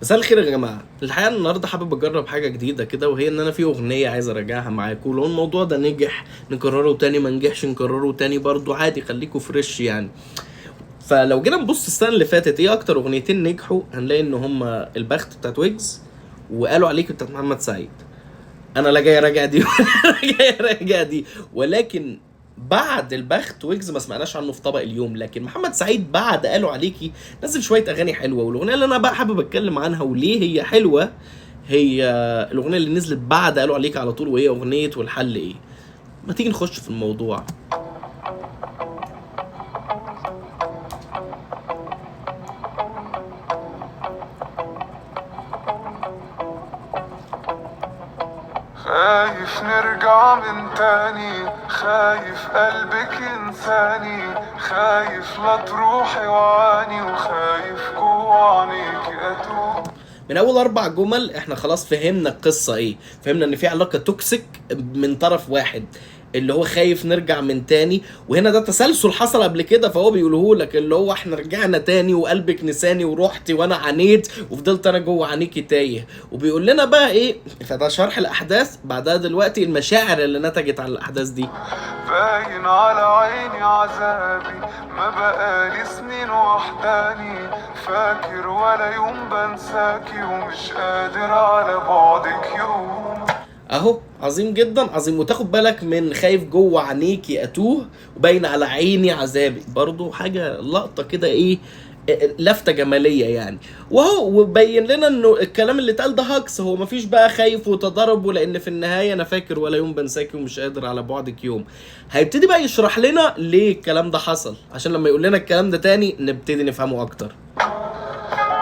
مساء الخير يا جماعة. الحقيقة النهاردة حابب أجرب حاجة جديدة كده، وهي إن أنا في أغنية عايز أراجعها معاكم. لو الموضوع ده نجح نكرره تاني، ما نجحش نكرره تاني برضو عادي، خليكوا fresh يعني. فلو جينا نبص السنة اللي فاتت إيه أكتر أغنيتين نجحوا، هنلاقي إن هما البخت بتاعت ويجز وقالوا عليك بتاعت محمد سعيد. أنا لا جاي أراجع دي ولا جاي أراجع دي، ولكن بعد البخت ويجز ما سمعناش عنه في طبق اليوم، لكن محمد سعيد بعد قالوا عليكي نزل شوية اغاني حلوه. والاغنية اللي انا بقى حابب اتكلم عنها وليه هي حلوة هي الاغنية اللي نزلت بعد قالوا عليكي على طول، وهي اغنية والحل ايه. ما تيجي نخش في الموضوع. خايف نرجع من تاني، خايف قلبك ينساني، خايف لا تروحي وعاني، وخايف جوه عينيكي اتوه. من اول 4 جمل احنا خلاص فهمنا القصة ايه، فهمنا ان في علاقة toxic من طرف واحد اللي هو خايف نرجع من تاني، وهنا ده تسلسل حصل قبل كده فهو بيقوله لك اللي هو احنا رجعنا تاني وقلبك نساني ورحتي وانا عانيت وفضلت انا جوه عينيكي تايه، وبيقول لنا بقى ايه. فده شرح الاحداث. بعدها دلوقتي المشاعر اللي نتجت على الاحداث دي. باين على عيني عذابي، ما بقالي سنين وحداني، فاكر ولا يوم بنساكي، ومش قادر على بعدك يوم. اهو عظيم جدا عظيم. وتاخد بالك من خايف جوه عينيكي اتوه وباين على عيني عذابي، برضو حاجة لقطة كده ايه، لفته جمالية يعني. وهو وبين لنا انه الكلام اللي اتقال ده هجص، هو مفيش بقى خايف وتضارب، لان في النهاية انا فاكر ولا يوم بنساكي ومش قادر على بعدك يوم. هيبتدي بقى يشرح لنا ليه الكلام ده حصل، عشان لما يقول لنا الكلام ده تاني نبتدي نفهمه اكتر.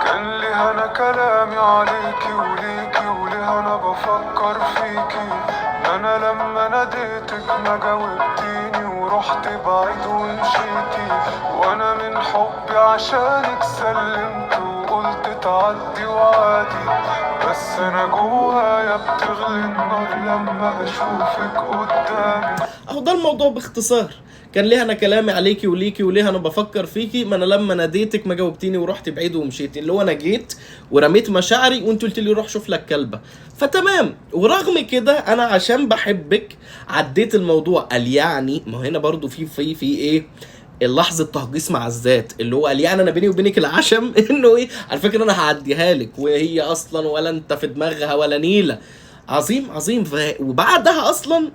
كان ليه انا كلامي عليكي وليكي، وليه انا بفكر فيكي، انا لما ناديتك ما جاوبتيني، ورحت بعيد ومشيتي، وانا من حبي عشانك سلمت وقلت تعدي وعادي، بس انا جوايا بتغلي النار لما بشوفك قدامي. اهو ده الموضوع باختصار. كان ليه انا كلامي عليكي وليكي، وليه انا بفكر فيكي، ما انا لما ناديتك ما جاوبتيني ورحت بعيد ومشيتي، اللي هو انا جيت ورميت مشاعري وانت قلت لي روح شوف لك كلبه، فتمام. ورغم كده انا عشان بحبك عديت الموضوع. قال يعني ما هنا برضو في ايه اللحظة تهجيص مع الذات، اللي هو قال يعني انا بيني وبينك العشم انه ايه، على فكرة انا هعديها لك وهي اصلا ولا انت في دماغها ولا نيله. عظيم عظيم. وبعدها اصلا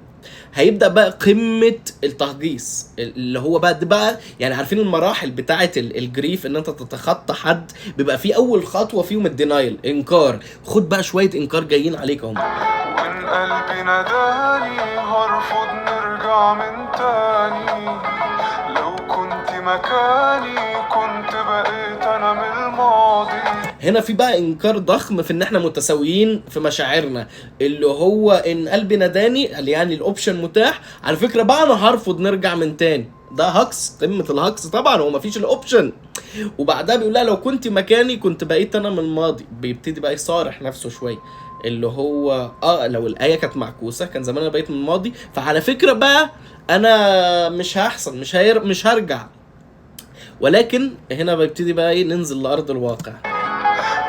هيبدأ بقى قمة التهجيص اللي هو بقى ده بقى يعني عارفين المراحل بتاعة ال grief، ان انت تتخطى حد بيبقى في اول خطوة فيهم ال denial، انكار. خد بقى شوية انكار جايين عليك اهم. وان قلبي ناداني هرفض نرجع من تاني، لو كنت مكاني كنت بقيت انا من الماضي. هنا في بقى انكار ضخم في ان احنا متساويين في مشاعرنا، اللي هو ان قلبي ناداني قال يعني ال option متاح، على فكرة بقى انا هرفض نرجع من تاني. ده هكس، قمة الهكس طبعا، هو مفيش ال option. وبعدها بيقول لها لو كنت مكاني كنت بقيت انا من الماضي. بيبتدي بقى يصارح نفسه شوية، اللي هو لو الايه كانت معكوسة كان زمان انا بقيت من الماضي، فعلى فكرة بقى انا مش هحصل، مش هرجع. ولكن هنا بيبتدي بقى ايه، ننزل لارض الواقع.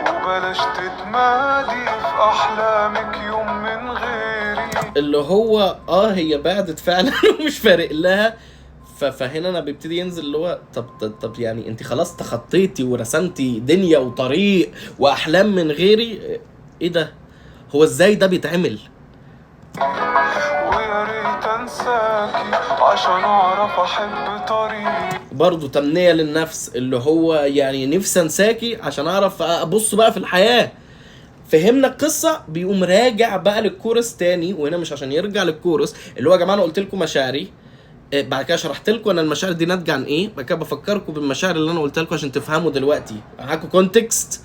وبلاش تتمادي في احلامك يوم من غيري، اللي هو هي بعدت فعلا ومش فارق لها. فهنا انا بيبتدي ينزل اللي هو طب يعني انت خلاص تخطيتي ورسمتي دنيا وطريق واحلام من غيري، ايه ده؟ هو ازاي ده بيتعمل؟ ويا ريت انساكي عشان اعرف احب طريقي. برضه تمنية للنفس، اللي هو يعني نفسي انساكي عشان اعرف ابص بقى في الحياة. فهمنا القصة. بيقوم راجع بقى للكورس تاني، وهنا مش عشان يرجع للكورس اللي هو يا جماعة انا قلت لكم مشاعري، بعد كده شرحت لكم انا المشاعر دي ناتجة عن ايه، بعد كده بفكركم بالمشاعر اللي انا قلت لكم عشان تفهموا دلوقتي معاكم context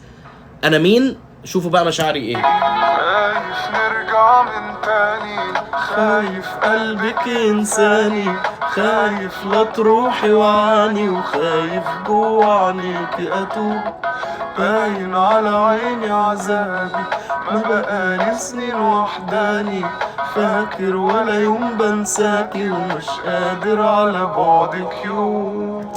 انا مين. شوفوا بقى مشاعري ايه. خايف نرجع من تاني، خايف قلبك ينساني، خايف لا تروحي وعاني، وخايف جوه عينيكي اتوه، باين على عيني عذابي، ما بقالي سنين وحداني، فاكر ولا يوم بنساكي، ومش قادر على بعدك يوم.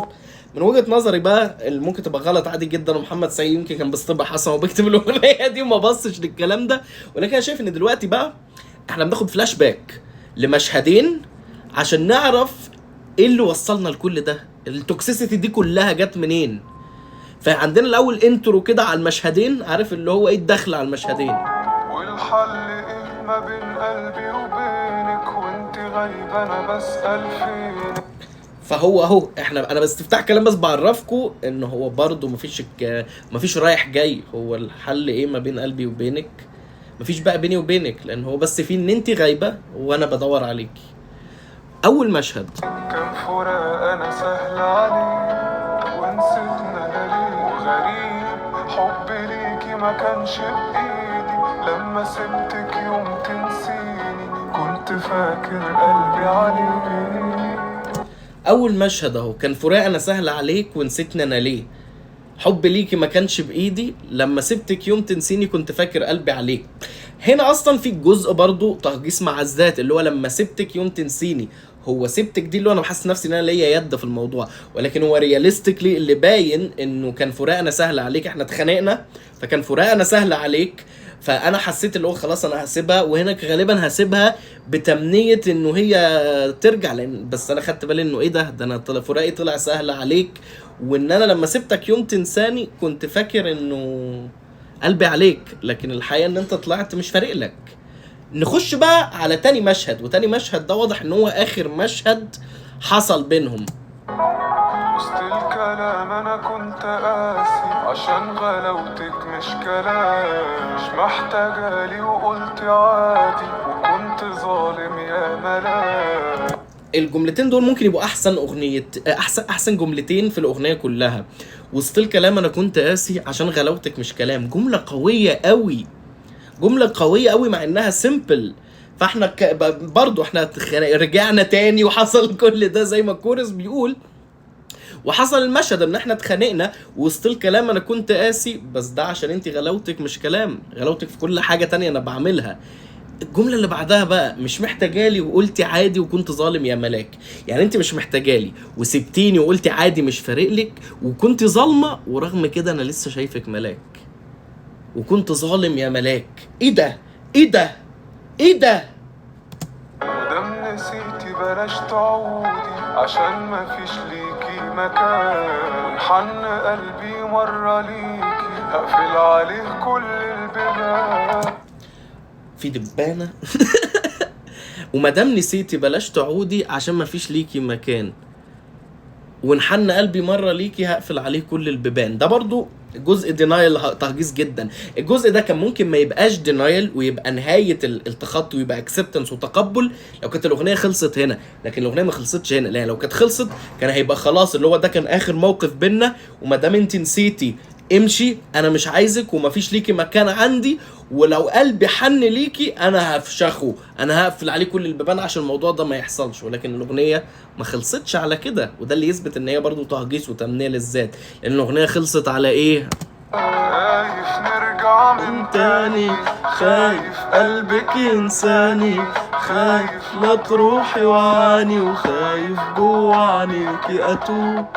من وجهه نظري بقى اللي ممكن تبقى غلط عادي جدا، ومحمد سعيد يمكن كان بيصطبح اصلا وبيكتب الاغنية دي وما بصش للكلام ده، ولكن انا شايف ان دلوقتي بقى احنا بناخد فلاش باك لمشهدين عشان نعرف ايه اللي وصلنا لكل ده، ال toxicity دي كلها جت منين. فعندنا الاول intro كده على المشهدين، عارف اللي هو ايه الدخل على المشهدين. والحل ايه ما بين قلبي وبينك وانت غايبة انا بسأل فين. فهو اهو احنا انا بس تفتح كلام بس بعرفكم ان هو برضو مفيش رايح جاي، هو الحل ايه ما بين قلبي وبينك؟ مفيش بقى بيني وبينك، لان هو بس في ان انت غايبة وانا بدور عليكي. اول مشهد كان فراق انا سهل عليك ونسيتنا انا ليه، وغريب حبي ليكي ما كانش بايدي لما سبتك يوم تنسيني كنت فاكر قلبي عليك. اول مشهد اهو كان فراق انا سهل عليك ونسيتني انا ليه، حب ليكي ما كانش بايدي لما سبتك يوم تنسيني كنت فاكر قلبي عليك. هنا اصلا في جزء برضو تهجيس مع الذات، اللي هو لما سبتك يوم تنسيني، هو سبتك دي اللي هو انا بحس نفسي ان انا ليا يد في الموضوع، ولكن هو realistically اللي باين انه كان فراقنا سهل عليك، احنا اتخانقنا فكان فراقنا سهل عليك، فانا حسيت اللي هو خلاص انا هسيبها، وهنا غالبا هسيبها بتمنيه انه هي ترجع، لان بس انا خدت بالي انه ايه ده، ده انا فراقي طلع سهل عليك، وان انا لما سبتك يوم تنساني كنت فاكر انه قلبي عليك، لكن الحقيقة ان انت طلعت مش فارق لك. نخش بقى على تاني مشهد، وتاني مشهد ده واضح ان هو اخر مشهد حصل بينهم. وسط الكلام انا كنت قاسي عشان غلاوتك مش كلام، مش محتاجة لي وقلت عادي وكنت ظالم يا ملاك. الجملتين دول ممكن يبقوا احسن اغنية، احسن جملتين في الاغنية كلها. وسط الكلام انا كنت قاسي عشان غلاوتك مش كلام، جملة قوية قوي، جملة قوية قوي مع انها simple. فاحنا برضو احنا رجعنا تاني وحصل كل ده زي ما الكورس بيقول، وحصل المشهد ان احنا اتخانقنا وسط الكلام انا كنت قاسي، بس ده عشان انت غلاوتك مش كلام، غلاوتك في كل حاجة تانية انا بعملها. الجملة اللي بعدها بقى مش محتاجالي وقلتي عادي وكنت ظالم يا ملاك، يعني انت مش محتاجالي وسبتيني وقلتي عادي مش فارق لك وكنت ظالمه، ورغم كده انا لسه شايفك ملاك وكنت ظالم يا ملاك. ايه ده؟ ايه ده؟ ايه ده؟ مادام نسيتي بلاش تعودي عشان مفيش ليكي مكان، حن قلبي مرة ليكي هقفل عليه كل البيبان. في دبانة. ومادام نسيتي بلاش تعودي عشان مفيش ليكي مكان، ونحن قلبي مرة ليكي هقفل عليه كل البيبان. ده برضو جزء denial، تهجيس جدا. الجزء ده كان ممكن ما يبقاش denial ويبقى نهاية التخطي ويبقى acceptance وتقبل لو كانت الأغنية خلصت هنا، لكن الأغنية ما خلصتش هنا. لا لو كانت خلصت كان هيبقى خلاص اللي هو ده كان آخر موقف بينا، وما دام انت نسيتي امشي انا مش عايزك ومفيش ليكي مكان عندي، ولو قلبي حن ليكي انا هفشخه، انا هقفل عليه كل البيبان عشان الموضوع ده ما يحصلش. ولكن الاغنية ما خلصتش على كده، وده اللي يثبت ان هي برضو تهجيس وتمنيه للذات، لان الاغنية خلصت على ايه؟ خايف نرجع من تاني، خايف قلبك ينساني، خايف لا تروحي وعاني، وخايف جوه عينيكي اتوه،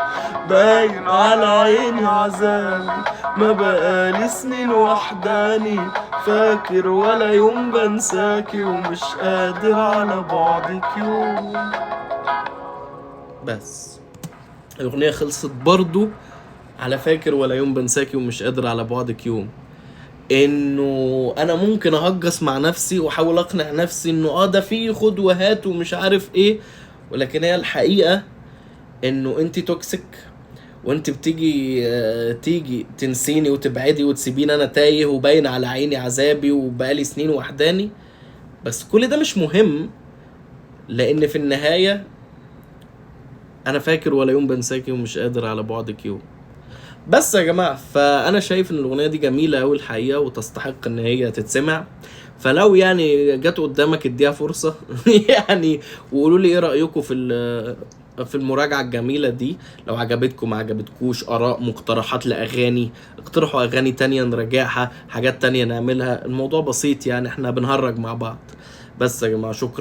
باين على عيني عذابي، ما بقالي سنين وحداني، فاكر ولا يوم بنساكي، ومش قادر على بعدك يوم. بس الأغنية خلصت برضو على فاكر ولا يوم بنساكي ومش قادر على بعدك يوم. انه انا ممكن اهجس مع نفسي واحاول اقنع نفسي انه ده فيه خد وهات ومش عارف ايه، ولكن هي الحقيقة انه انت toxic، وانت بتيجي تيجي تنسيني وتبعدي وتسيبيني انا تايه وباين على عيني عذابي وبقالي سنين وحداني. بس كل ده مش مهم، لان في النهاية انا فاكر ولا يوم بنساكي ومش قادر على بعدك يوم. بس يا جماعة، فأنا شايف إن الأغنية دي جميلة أوي الحقيقة وتستحق إن هي تتسمع، فلو يعني جت قدامك اديها فرصة يعني، وقولوا لي إيه رأيكم في المراجعة الجميلة دي، لو عجبتكم ما عجبتكوش، آراء، مقترحات لأغاني، اقترحوا أغاني تانية نراجعها، حاجات تانية نعملها. الموضوع بسيط يعني، احنا بنهرج مع بعض. بس يا جماعة، شكرا.